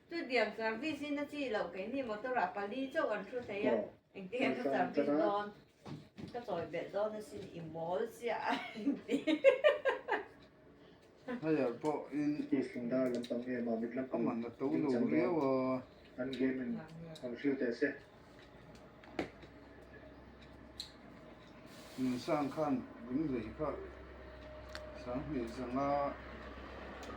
Chutiang service in a chi loh keini motor ah pali chauh an thu thei a, engtin nge ka service dawn, ka chawi belh dawn asin i mawl chiah a inti. Hire pawh in a man a to lo riau a. An game in an hriu teh se. Nunsang khan Lunglei kha 20 zanga.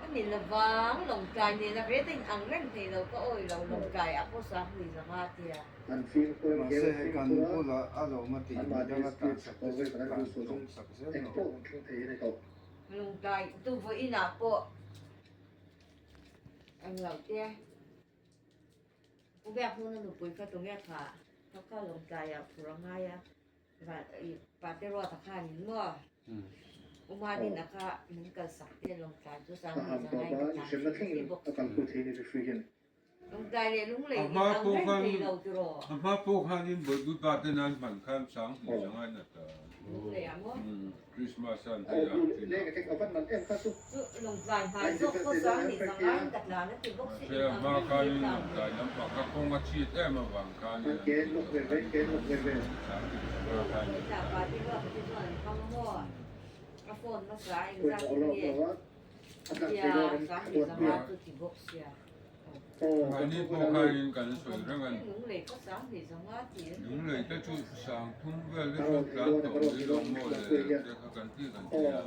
A ni lovang, Lawngtlai nena reta in ang reng thei lo ka awi lo, Lawngtlai ah pawh 20 zanga tia. Mahse he kan bulah a lawm a tih midang a tan sak te chu tlan tlawm sak zel lo. Lawngtlai tu vawiin ah pawh ang lo te. Pu Biakhnuna nupui kha tunge kha kha kha Lawngtlai ah phur a ngai a. Pate Ruata khan in maw U Madina kha min kalsak te Lawngtlai chu Sanghnih zangai ka tlan thin ti bawk si. Lawngtlai leh Lunglei in ang reng thei lo tiraw? A hma pawh khanin Bawihpui pa ten an hman khan Sanghnih zangai na ta. Lunglei ah maw? Christmas an hei a thin a. Chu Lawngtlai hmai zawk pawh Sanghnih zangai in ka tlan a ti bawk si in A ang hma reng khanin thei tlan Lawngtlai lampang kha kawng a chhiat em avang khanin an tih loh khan Sanghnih zanga khan in Vawiinah Pate Ruata te chuan an hmang maw? A phone hmasa engzat in nge tia 20 zanga chu ti bawk sia. Mahni pawh khanin kan sawi reng a ni. Lunglei kha 20 zanga ti an ti. Lunglei te chu 30 vel te chuan tlan tawh mai lo maw le te kha kan ti kan ti a.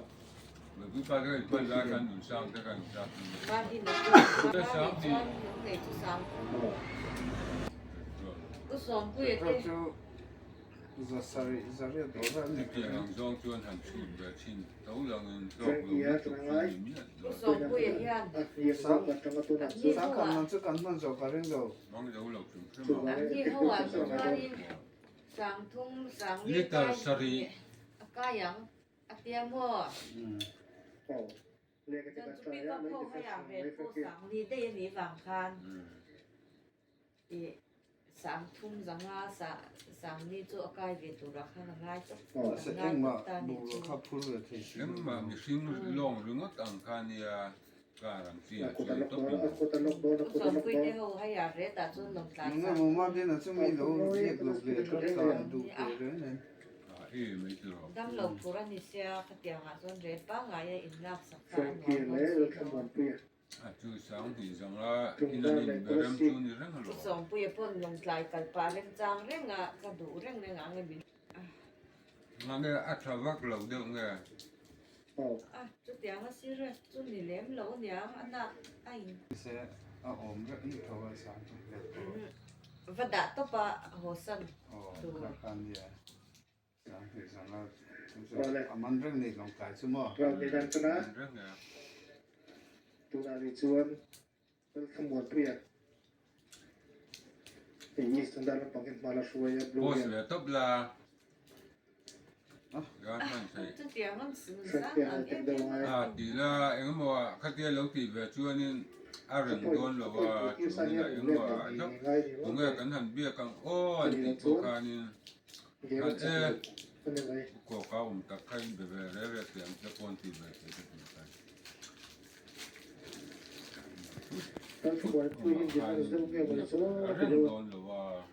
Mipui pa te kan inhman lai khan nunsang te kan inzat a ni. Mahni chuan Lunglei chu 30. U Sawmpuia te. Zasarih zariat dawr vel ni Hetiang ang zawng chuan han chhut ve thin tho langin hlawk lo lutuk chu ni miah lo. U Sawmpuia hian Sangkhat man chu kan hman zawh ka ring lo. Hmang zo lo hrim hrim a. An ni ho ah chuanin 30 40 Liter sarih. A kai ang a tia maw? Chuan chu pick up ho hei ah vel pawh 40 daih a nih vang khan. I 30 zanga 40 chu a kai ve turah khan a ngai tawp a ngai tawp ta nih chu. Engmah mihring lawng ringawt ang kha nia car ang chi ah chuan tawp in U Sawmpui te ho hei ah ret ah chuan lawngtlai sang Damlo phur a ni sia khatiang ah chuan ret pangngai a in lak sak kha a nuam dawn si lo. A chu 20 zanga in an in berem chu ni reng alawm. U Sawmpuia pawn Lawngtlai kal pah remchang reng a, ka duh reng reng ang e min. Nga nge a tha vak lo deuh nge? A chutiang a serious chu ni lem lo aniang a nak a in. Se a awm reng ni tho a 30 vel pawh. Va dah tawp a haw san tur. Aw kha kha nia. 20 zanga chu chu a man reng ni Lawngtlai chu maw? Man reng e. Tunah ni chuan Lalthlamuanpuia hei East London lampang hian hma la hruai a, Blue Post hian. ve tawp la. Ga hman theih. Frankie an tek deuh angai. A ti la engemaw ah khatia lo tih ve chuanin a reng dawn lo a, chuanin a engemaw ah hlauh tunge kan han biak ang aw an tih pawh khanin Khan e, kawka awm tak kha in be ve re re teh ang che pawn ti ve thei ka ti khan. A reng dawn lo a.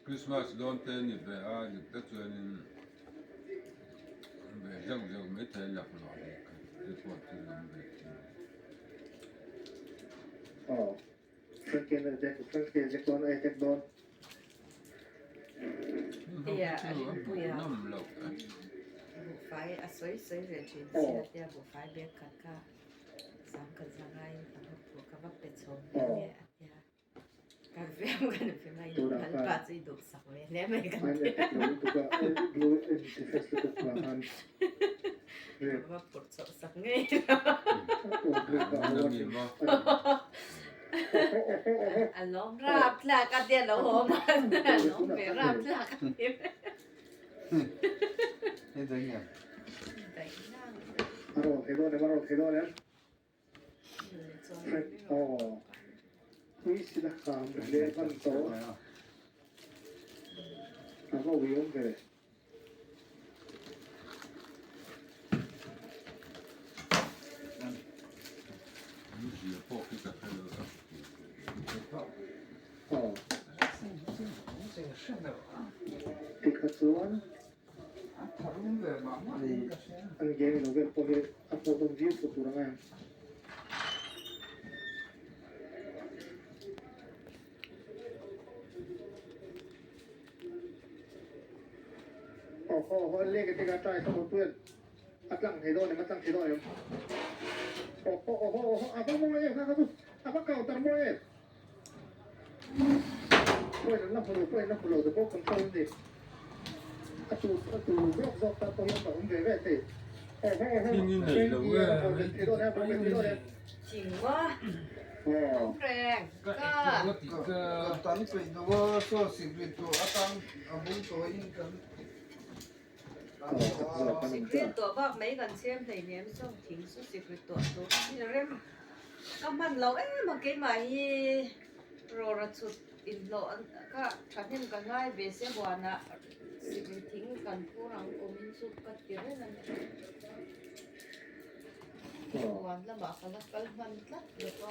Christmas dawn te ni ve a dik tak chuanin ve zeuh zeuh mai thei laklawh a nih kha te pawh chu awm ve thin. Nawm loh a. Buhfai a sawi sawi ve thin sia tia buhfai bag khat kha 10,000 zangaiin ka va phuh ka va pe chho nghe nghe a tia. Kan fiam kan fiam a in phal pa chu i duh sak ve hle mai kan ti. Ka va phurh chhoh sak ngei lo. A lawm rap thlak a tia lo haw man a lawm ve rap thlak a ti. Daih nang. Thil a kham hle hman tawh a, a va uiawm ve. Aw. Tikha chuan an game lo vel pawh hi a hmuhnawm viau tawh tur ang em. Aw haw haw lek te ka try tho tuan a tlang thei dawn em a tlang thei dawn em aw haw aw haw aw haw a va mawi em kha kha chu a va counter mawi em point an la hmu lo point an la hmu lo the ball control a ni a tu a tu zawk zawk tan pawh hian a awm ve ve thei aw haw aw haw Frankie a ball bet thei dawn em ball bet thei dawn em Chingwa awm reng Ka tan peih lo a, saw sikri tur atang a bul tawiin kan tan tawh a. Sikri tuah bak mai kan siam hleinem saw thing chu sikri tuah tur a ni rem. Ka hman lo em a keimah hi rawra chhut inhlawh kha thahnem ka ngai ve se huanah sikri thing kan phur ang kumin chu ka ti reng a ni. Huan lamah ka la kal hman tlat lo a.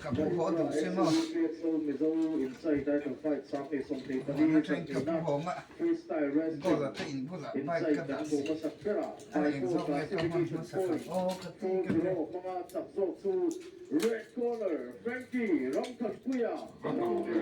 Ka pu haw duh se maw? Huan atangin ka pu haw nga goal a te in bulah bike ka dah si. A eng zawk nge ka hman hmasa ang aw ka ti ka ti.